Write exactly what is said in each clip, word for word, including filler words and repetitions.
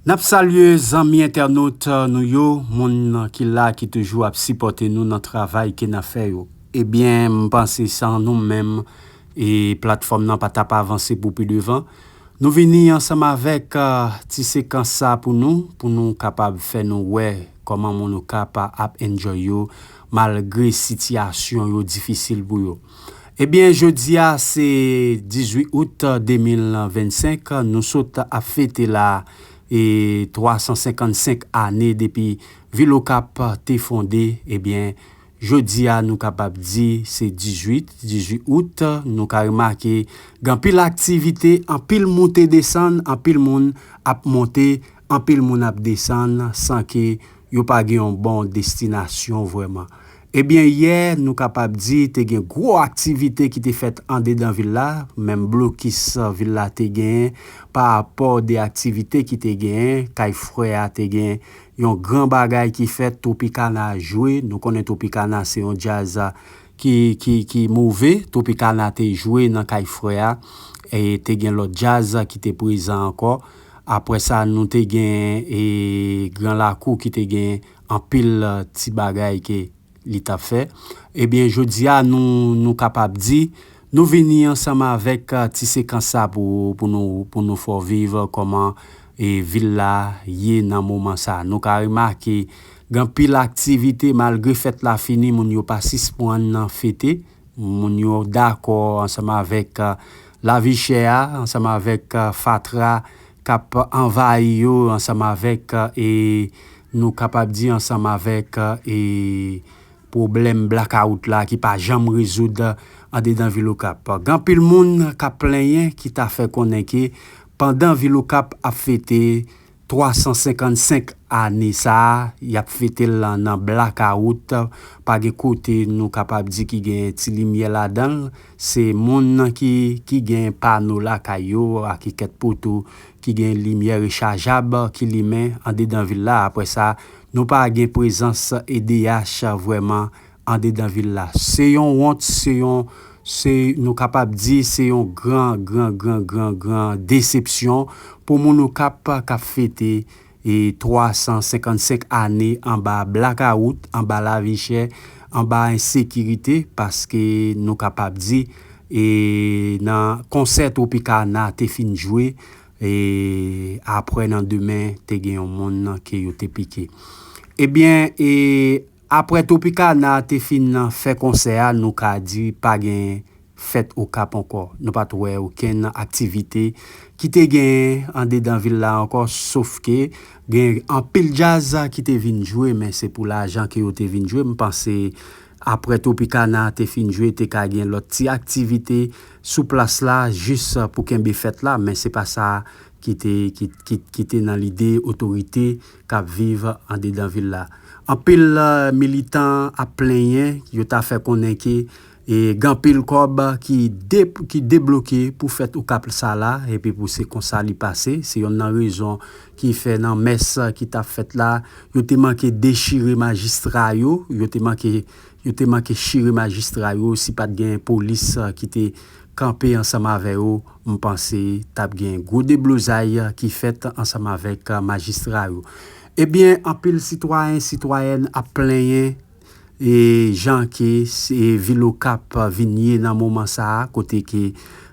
N ap salye zanmi entènot nou yo, moun ki la, ki toujou ap sipòte nou nan travay ke n ap fè yo. Ebyen, m panse san nou menm, e platfòm nan pa t ap avanse pou pi devan. Nou vini ansanm avèk, ah, ti sekans sa pou nou, pou nou kapab fè nou wè kòman moun Okap ap enjoy yo, malgre sitiyasyon yo difisil pou yo. Ebyen, jodi a se dizuit out de mil vennsenk, nou sot ap fete la, e twa san senkannsenk ane depi vil Okap te fonde. Ebyen, jodi a nou kapab di se dizuit, dizuit out, nou ka remake gen anpil aktivite, anpil moute desann, anpil moun ap monte, anpil moun ap desann, san ke yo pa gen yon bon destinasyon vrèman. Ebyen, yè, nou kapab di, te gen gwo aktivite ki te fèt andedan vil la, menm blokis vil la te genyen, pa rapò de aktivite ki te genyen, kay frè a te gen yon gran bagay ki fèt, Tropicana jwe, nou konnen Tropicana se yon djaz, a, ki, ki, ki move, Tropicana te jwe nan kay frè a, e te gen lòt djaz ki te prezan ankò. Apre sa, nou te gen, e, Gran Lakou ki te gen anpil, e, ti bagay ke li t ap fè. Ebyen, jodi a, nou, nou kapab di, nou vini ansanm avèk, e, ti sekans sa pou, pou nou, pou nou fè w viv kòman, e, vil la ye nan moman sa. Nou ka remake, gen anpil aktivite, malgre fèt la fini, moun yo pa sispann fete. Moun yo dakò ansanm avèk, e, lavi chè a, ansanm avèk, e, fatra k ap anvayi yo, ansanm avèk, e, nou kapab di ansanm avèk, e, pwoblèm blakawout la ki pa janm rezoud andedan vil Okap. Gen anpil moun k ap plenyen ki ta fè konnen ke pandan vil Okap ap fete twa san senkannsenk ane sa a, y ap fete l nan, nan blakawout, pa gen kote nou kapab di ki gen ti limyè ladan l. Se moun ki, ki gen pano lakay yo, ak kèk poto ki gen limyè rechajab ki limen andedan vil la. Apre sa, nou pa gen prezans E D H vrèman andedan vil la. Se yon wont, se yon, se, nou kapab di, se yon gran, gran, gran, gran, gran desepsyon pou moun Okap k ap fete, e, twa san senkannsenk ane anba blakawout, anba lavi chè, anba ensekirite, paske nou kapab di, e, nan konsè Tropicana te fin jwe, e, apre nan demen, te gen yon moun ke yo te pike. Ebyen, e, apre Tropicana te fin fè konsè a, nou ka di pa gen fèt Okap ankò. Nou pa t wè okenn aktivite ki te genyen andedan vil la ankò, sof ke gen anpil djaz ki te vin jwe, men se pou lajan ke yo te vin jwe. M panse apre Tropicana te fin jwe, te ka gen lòt ti aktivite sou plas la, jis pou kenbe fèt la, men se pa sa ki te, ki, ki, ki te nan lide otorite k ap viv andedan vil la. Anpil, eh, militan ap plenyen, yo ta fè konnen ke, e, gen anpil kòb ki de-, ki debloke pou fèt Okap sa la, epi pou se konsa li pase. Se yonn nan rezon ki fè nan mès ki t ap fèt la, yo te manke dechire majistra yo, yo te manke, yo te manke chire majistra yo, si pa t gen polis, eh, ki te kanpe ansanm avè yo, m panse t ap gen gwo deblozay ki fèt ansanm avèk majistra yo. Ebyen, anpil sitwayen, sitwayèn ap plenyen, e, jan ke se vil Okap vin ye nan moman sa a, kote ke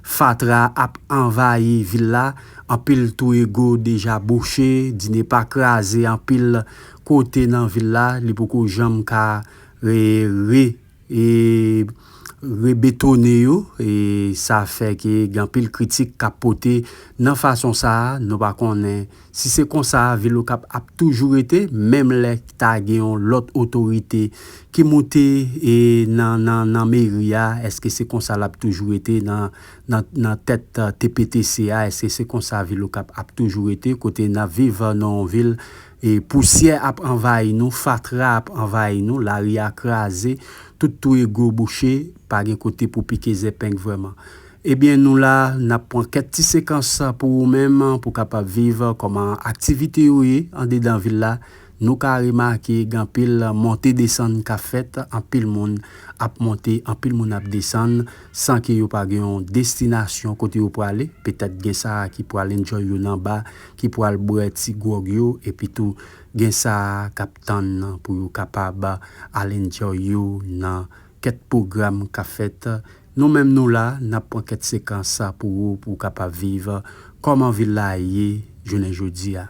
fatra ap anvayi vil la, anpil twou ego deja bouche, dine pa kraze anpil kote nan vil la, li poko janm ka re-, re-, e, rebetone yo, e sa fè ke gen anpil kritik k ap pote nan fason sa a. Nou pa konnen si se konsa vil Okap ap toujou rete, menm lè ta gen yon lòt otorite ki moute, e, nan, nan, nan meri a, èske se konsa l ap toujou rete nan, nan, nan tèt, eh, T P T C a? Èske se konsa vil Okap ap toujou rete, kote n ap viv nan yon vil, e, pousyè ap anvayi nou, fatra ap anvayi nou, lari a kraze, tout twou ego bouche, pa gen kote pou pike zèpeng vrèman. Ebyen, nou la, n ap pran kèk ti sekans pou ou menm, pou kapab viv kòman aktivite yo ye andedan vil la, Nou ka remake gen anpil monte desann k ap fèt, anpil moun ap monte, anpil moun ap desann, san ke yo pa gen yon destinasyon kote yo prale. Petèt gen sa a ki pral enjoy yo nan ba, ki pral bwè ti gwòg yo, epi tou gen sa a k ap tann pou yo kapab al enjoy yo nan kèk pwogram k ap fèt. Nou menm nou la, n ap pran kèk sekans pou ou, pou w kapab viv kòman vil la ye jounen jodi a.